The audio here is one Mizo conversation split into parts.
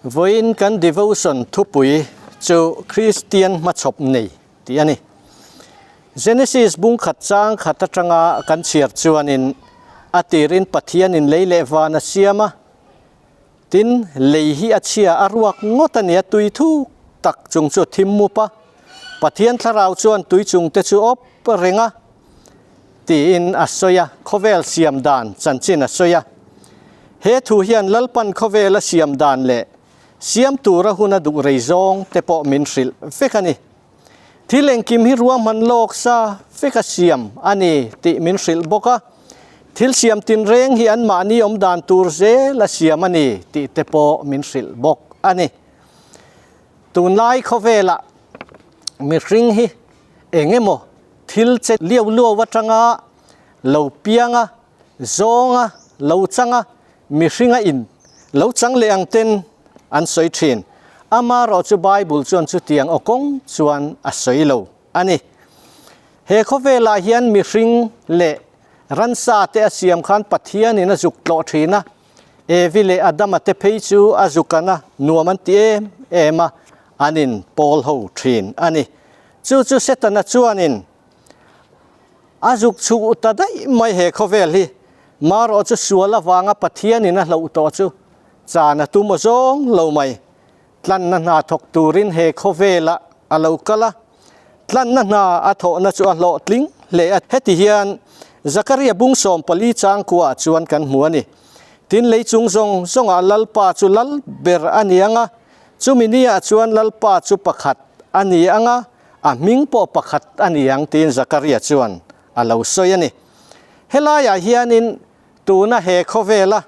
Vawiin kan devotion thupui chu Kristian hmachhawp nei tih a ni. Genesis bung khat chang khat atanga kan chhiar chuanin a tirin Pathianin lei leh van a siam a, tin lei hi a chhia a ruak ngawt a ni a, tui thuk tak chung chu a thim mup a, Pathian thlarau chuan tui chung te chu awp reng a tiin a sawi a, khawvel siam dan chanchin a sawi a. He thu hian Lalpan khawvela siam dan leh siam tura hun a duh rei zawng te pawh min hrilh vek a ni. Thil engkim hi ruahman lawk sa vek a siam a ni tih min hrilh bawk a, thil siam tinreng hi anmahni awm dan tur zel a siam a ni tih te pawh min hrilh bawk a ni. Tunlai khawvelah mihring hi eng emaw thil che liau luau atanga lo pianga, zawnga, lo changa, mihringa in lo chang leh ang ten an sawi thin. Amaherawh chu Bible chuan chutiang aw kawng chuan a sawi lo a ni. He khawvelah hian mihring leh ransa te a siam khan Pathianin a zuk tlawh thin a, Evi leh Adama te phei chu a zukana nuam an ti em em a, an in pawl ho thin a ni. Chu chu Setana chuanin a zuk chhuh ta daih mai he khawvel hi. Marawh chu sual avanga Pathianin a hloh tawh chu chan a tum aw zawng lo mai. Tlanna hna thawk turin he khawvelah a lo kal a, tlanna hna a thawhna chu a hlawhtling hle a. Heti hian Zakaria bung 14 changkuaah chuan kan hmu a ni. Tin, lei chung zawng zawngah Lalpa chu lal ber a ni ang a, chumi niah chuan Lalpa chu pakhat a ni ang a, a hming pawh pakhat a ni ang tiin Zakaria chuan a lo sawi a ni. Helaiah hianin tuna he khawvela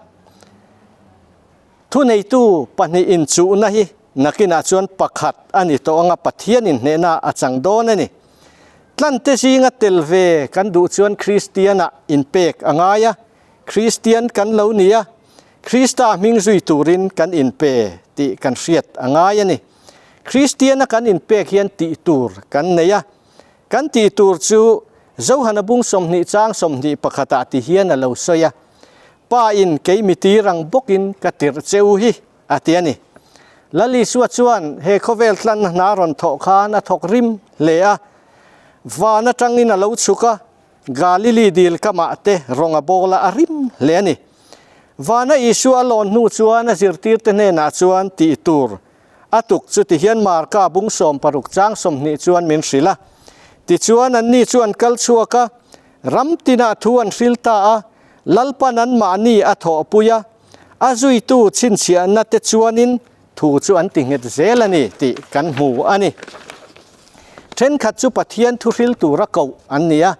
Thuneitu pahnih inchuhna hi nakinah chuan pakhat a ni tawh anga Pathian inhnehna a chang dawn a ni. Tlante zinga tel ve kan duh chuan Kristianah inpek a ngai a, Kristian kan lo ni a, Krista hming zui turin kan inpe tih kan hriat a ngai a ni. Kristiana kan inpek hian tih tur kan nei a, kan tih tur chu Johana bung 20 chang 21 ah ti hian a lo sawi a, Pa in kei mi tir ang bawkin ka tirh che u hi, a ti a ni. Lal Isua chuan he khawvel tlanna hna rawn thawh khan a thawk rim hle a. Van atangin a lo chhuk a, Galili dil kamah te rawng a bawl a, a rim hle a ni. Vana Isua a lawn hnu chuan a zirtirte hnenah chuan tih tur a tuk chu ti hian Marka bung 60 chang 20 chuan min hrilh a. Tichuan anni chu an kal chhuak a, ram tinah thu an hril ta a, Lalpan anmahni a thawhpui a, a zuitu chhinchhiahna te chuanin thu chu an ti nghet zel a ni tih kan hmu a ni. Thenkhat chu Pathian thuhril tura koh an ni a,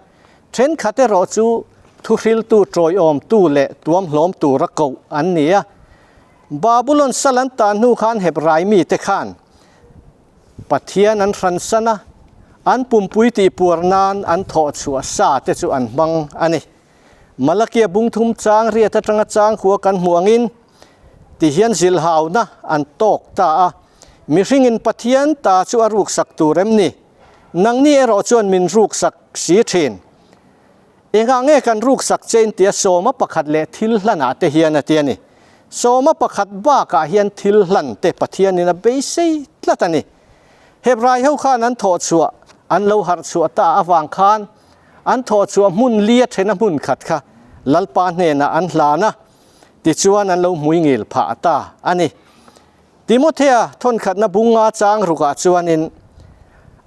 thenkhat erawh chu thuhriltu tawiawmtu leh tuamhlawm tura koh an ni a. Babulon sal an tan hnu khan Hebrai mite khan Pathian an hransan a, an pumpui tihpuar nan an thawhchhuah sa te chu an hmang a ni. Malakia bung thum chang riat atanga chang khua kan hmuh angin ti hian zilhauna an tawk ta a, Mihringin Pathian ta chu a ruksak tur em ni? Nangni erawh chuan min ruksak si thin. Engah nge kan ruksak che in tia sawma pakhat leh thil hlanah te hian a ti a ni. Sawma pakhat bakah hian thil hlan te Pathianin a beisei tlat a ni. Hebrai ho khan an thawhchhuah an lo harhchhuah ta avang khan An thawh chhuah hmun li a then a hmun khat kha Lalpa hnenah an hlan a, tichuan an lo hmui ngil phah ta a ni. Timothea thawnkhatna bunga chang rukah chuanin,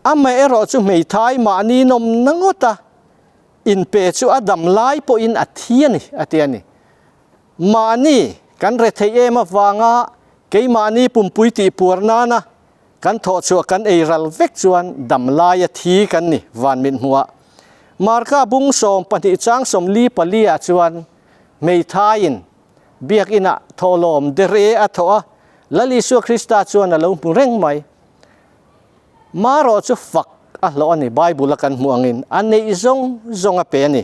Amaherawh chu hmeithai mahni nawmna ngawta inpe chu a dam lai pawhin a thi a ni, a ti a ni. Mahni kan retheih em avanga keimahni pumpui tihpuar nana Kan thawh chhuah kan ei ral vek chuan dam laia thi kan ni van mit hmuh ah. Marka bung 12 chang 44 ah chuan hmeithaiin biakinn ah thawhlawm dere a thawh a, Lal Isua Krista chuan a lo hmu reng mai. Marawh chu fak a hlawh a ni, Bible a kan hmuh angin a neih zawng zawng a pe a ni.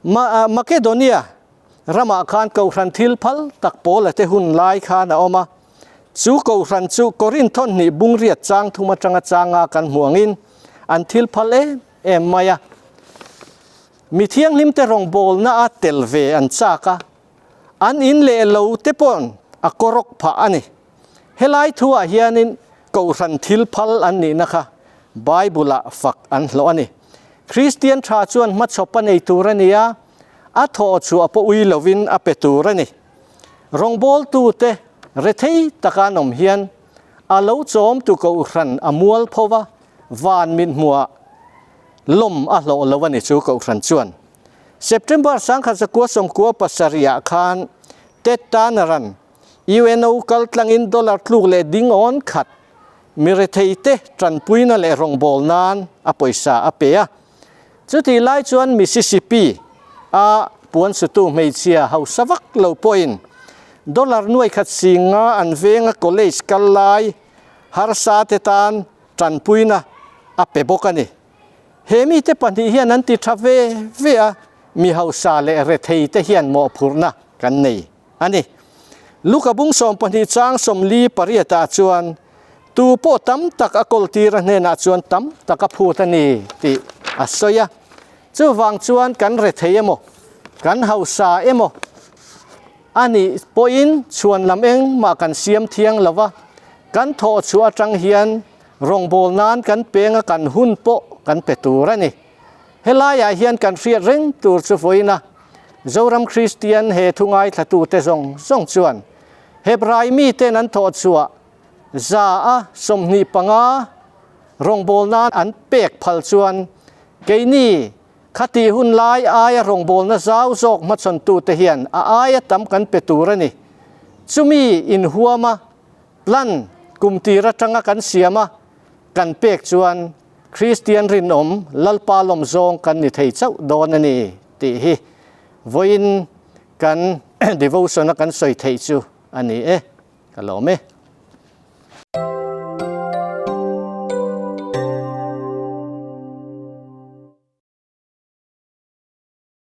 Makedonia ramah khan Kohhran thil phal tak Paula te hun lai khan a awm a. Chu Kohhran chu Korinth hnih bung riat chang thum atanga changa kan hmuh angin an thil phal em em mai a. Mi thianghlim te rawngbawlna a tel ve an chak a, an in leh lo te paw'n a kawrawk phah a ni. Helai thuah hianin Kohhran thil phal an nihna kha Bible-ah fak an hlawh a ni. Kristian tha chuan hmachhawp a nei tur a ni a, a thawh chhuah pawh ui lovin a pe tur a ni. Rawngbawltute rethei taka an awm hian a lo chawmtu Kohhran a mual pho va, van mithmuhah lawm a hlawh lo a ni chu Kohhran chuan. September 1997 khan Ted Turner-a'n UNO kal tlangin dollar tluk leh ding awn khat mi retheite tanpuina leh rawngbâwl nan a pawisa a pe a. Chutih lai chuan Mississippi a puansutu hmeichhia hausa vak lo pawhin dollar nuai khat singa an venga college kal lai harsa te tan tanpuina a pe bawk a ni. He mite pahnih hian an ti tha ve ve a, mi hausa leh retheite hian mawhphurhna kan nei a ni. Luka bung 12 chang 48 ah chuan, Tu pawh tam tak a kawltir a hnenah chuan tam tak a phut a ni tih a sawi a. Chuvang chuan kan rethei emaw, kan hausa emaw a nih pawhin chhuan lam engmah kan siam thiang lo va, kan thawh chhuah atang hian rawngbâwl nan kan peng a kan hun pawh kan pe tur a ni. Helaiah hian kan hriat reng tur chu vawiina Zoram Kristian he thu ngaithlatute zawng zawng chuan Hebrai miten an thawh chhuah 25% rawngbâwl nan an pek phal chuan keini khati hun lai aia rawngbâwlna zau zawk hmachhawntute hian a aia tam kan pe tur a ni. Chumi inhuama plan kum tir atanga kan siam a kan pek chuan Kristian rinawm Lalpa lawm zawng kan ni thei chauh dawn a ni tih hi vawiin kan devotion a kan sawi theih chu a ni e. Ka lawm e.